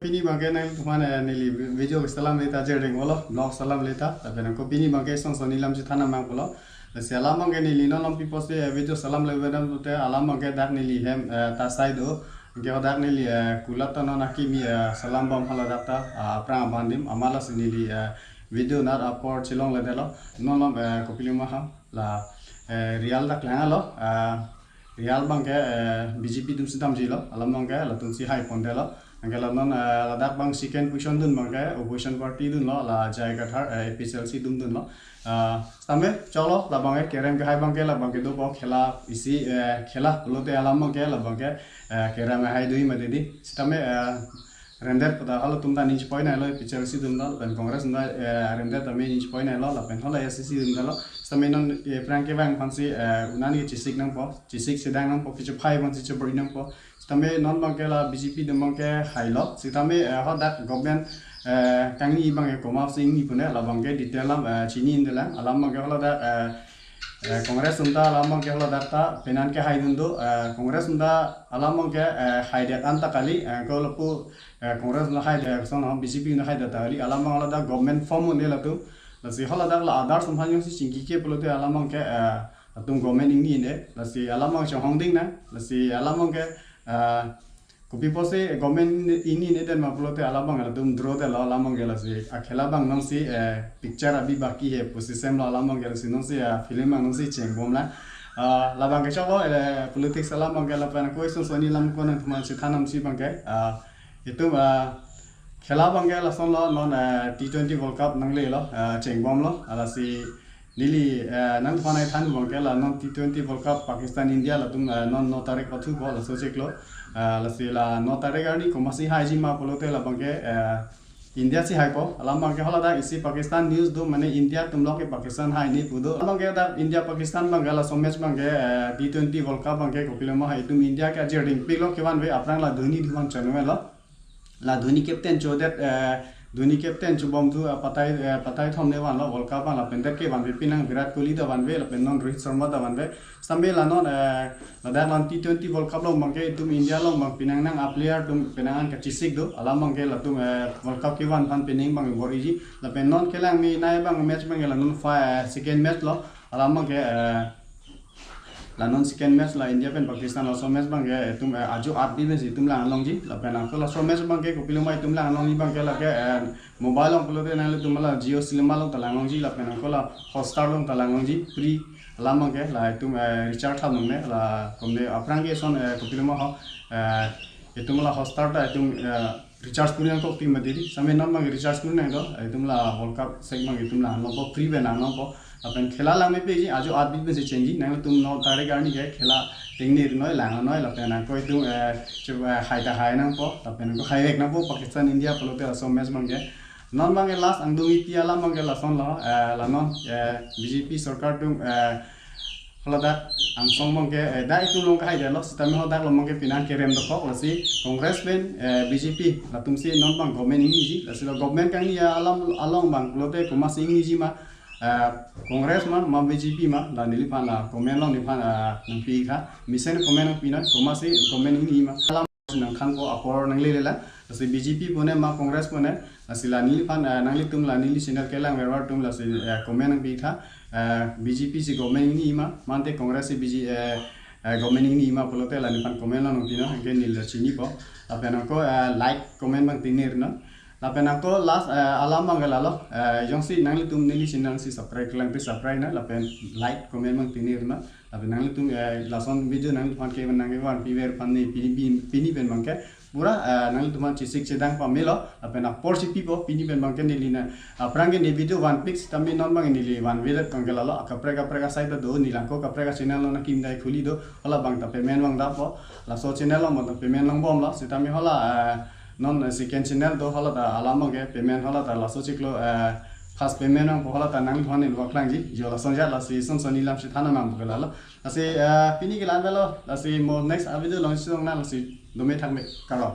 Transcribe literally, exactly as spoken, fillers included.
Pini abangke nangtum aphan, eh, neli video salam leta jerdeng olo, vlog salam leta, lapen ako pini abangke son son alam chethan nangpo lo. Lasi alam abangke neli non non pipo si, eh, video salam levedam pute alam abangke dak neli hem, eh, ta sai do. Anke dak neli, eh, kulat ta non akimi, eh, salam bom hala dak ta, ah, aphrang abang adim, amat lasi neli, eh, video nat apor chelongledetlo. Non non, eh, kopiloma ha, la, eh, Real dak lang lo, eh, Real abangke, eh, B J P atum si damjilo, alam abangke latum si hai pondetlo. Anke la non, eh, ladak abang second position dun abangke opposition party dunlo, la J I Kathar, eh, A P H L C atum dunlo. Ah, sitame choklo, labangke kerem kehai abangke labangke dopo, khela isi, eh, khela pulote alam abangke labangke, eh, kerem hai do-i mati di. Sitame, eh, remdet pada halatum ta ning chepoi nanglo, A P H L C atum ta, lapen Congress atum ta, eh, remdet tame ning chepoi nanglo, lapen hala A I C C atum ta lo. Sitame non, eh, aphrang kevang aphansi, eh, unan ke chesik nangpo, chesik chedang nangpo, kechepai aphansi chebor-i nangpo. Sitame non abangke la B J P atum abangke hailo. Sitame, eh, hadak government, eh, kangni abangke komatsi ingni pune, labangke detail alam, eh, chini-indelang. Alam abangke haladak, eh, eh, Congress atum ta alam abangke haladak ta penan kehai dun do, eh, Congress atum ta alam abangke, eh, haidet an ta kali, eh, ko lapu, eh, Congress atum haidet, son B J P atum haidet ta kali, alam abang haladak government form un-e latum. Lasi haladak la Aadhaar atum aphan jongsi chingkike pulote alam abangke, eh, latum government ingni-e, lasi alam abang chonghong ding nang, lasi alam abangke, eh, kopi pusi government ingni-edet ma pulote alam abang latum draw detlo alam abangke, lasi akhela abang nonsi, eh, picture abhi baki hai pusi semlo alam abangke, lasi nonsi, eh, film abang nonsi chengbomlang. Ah, labangke choklo, eh, politics alam abangke lapen ako ison son alam ko nangtum aphan chethan nangji abangke, ah, itum, ah, khela abangke lasonlo non, eh, T twenty World Cup nanglelo, eh, chengbomlo, ah, lasi neli, eh, nangtum aphan than abangke la non T twenty World Cup Pakistan India latum, eh, non no tarik pathu ko laso chiklo. Eh, lasi la no tarik arni komatsi haiji ma pulote labangke, eh, India si haipo. Alam abangke haladak isi Pakistan news do, mane India atum lok ke Pakistan haini pu do. Alam abangke dak India Pakistan abangke laso match abangke, eh, T twenty World Cup abangke kopiloma ha itum India ke ajir dingpiklo, kevanve aphrang la Dhoni atum aphan chonmelo. La Dhoni captain chodet, eh, Dhoni captain chobom thu, eh, patai, eh, patai thom ne vanlo World Cup abang, lapen dak kevanve pinang Virat Kohli ta vanve, lapen non Rohit Sharma ta vanve. Sitame la non, eh, ladak non T twenty World Cup along abangke itum India along abang pinang nang a player atum penang an kachesik do. Alam abangke latum, eh, World Cup kevan aphan pining abang bor-iji. Lapen non kelang me nai abang match abangke la non fi-, eh, second match lo. Alam abangke, eh, la non second match la India pen Pakistan laso match abangke itum, eh, ajo aat bip pensi itum lang longji, lapen ako laso match abangke kopiloma itum lang longji abangke lake, eh, mobile along pulote nanglitum la Jio Cinema along ta lang longji, lapen ako la Hotstar along ta lang longji, free alam abangke la itum, eh, recharge tham nangne, la komne aphrang ke son, eh, kopiloma ho, eh, itum la Hotstar ta itum, eh, recharge kuri nangkok ti mati di, sitame non abang recharge kuri nang do, itum la World Cup sek abang itum lang longpo, free pen lang longpo, lapen khela lang mepeji, ajo aat bip pensi chenji, nangtum no tarik arni ke khela tengne rinoi, lang noi, lapen ako itum, eh, chu, eh, hai ta hai nangpo, lapen ako haivek nangpo, Pakistan India pulote laso match abangke. Non abangke last angdung iti alam abangke lasonlo, eh, la non, eh, B J P sorkar atum, eh, haladak angsong abangke, eh, dak itum along kahaidetlo, sitame hadak along abangke penang kerem dokok, lasi Congress pen, eh, B J P latum si non abang government ingniji, lasi la government kangni alam along abang pulote komatsi ingniji ma, eh, Congress ma, ma B J P ma, la neliphan la comment along neliphan, eh, nangpi tha, mesen comment nangpi non, komatsi government ingni ma. Alam nangthanpo, apor nanglelelang, lasi B J P pune ma Congress pune, lasi la neliphan, eh, nanglitum la neli channel kelang vervar atum lasi, eh, comment nangpi tha, eh, B J P si government ingni ma, mate Congress si B J, eh, eh, government ingni ma pulote la neliphan comment along nangpi non, anke neli la chinipo, lapen ako, eh, like, comment abang tengne ri non, lapen ako last, eh, alam abangke lalo, eh, jongsi nanglitum neli channel si subscribe kelang, please subscribe non, lapen like, comment abang tengne ri non. Lapen nanglitum, eh, lason video nangliphan kevan nang kevan piver aphan ne pini, pini, pini pen abangke pura, eh, nanglitum aphan chesik chedang pamelo, lapen apor si pipo, pini pen abangke neli na, aphrang ke ne video vanpik sitame non abang neli vanvedet abangke lalo, akaprek kaprek asai ta do, neli ako kaprek a channel along akimi dai khuli do, hala abang ta payment vangdampo, laso channel along abang ta payment vangbomlo, sitame hala, eh, non, eh, second channel do, hala ta alam abangke payment hala ta laso chiklo, eh, first payment vangpo, hala ta nangliphan neli vaklangji, jo lason jat lasi son son alam chethan nangpo ke lalo. Lasi, eh, pini ke la-an velo, lasi mo next a video along chetong nang, lasi dome thakme, kardom.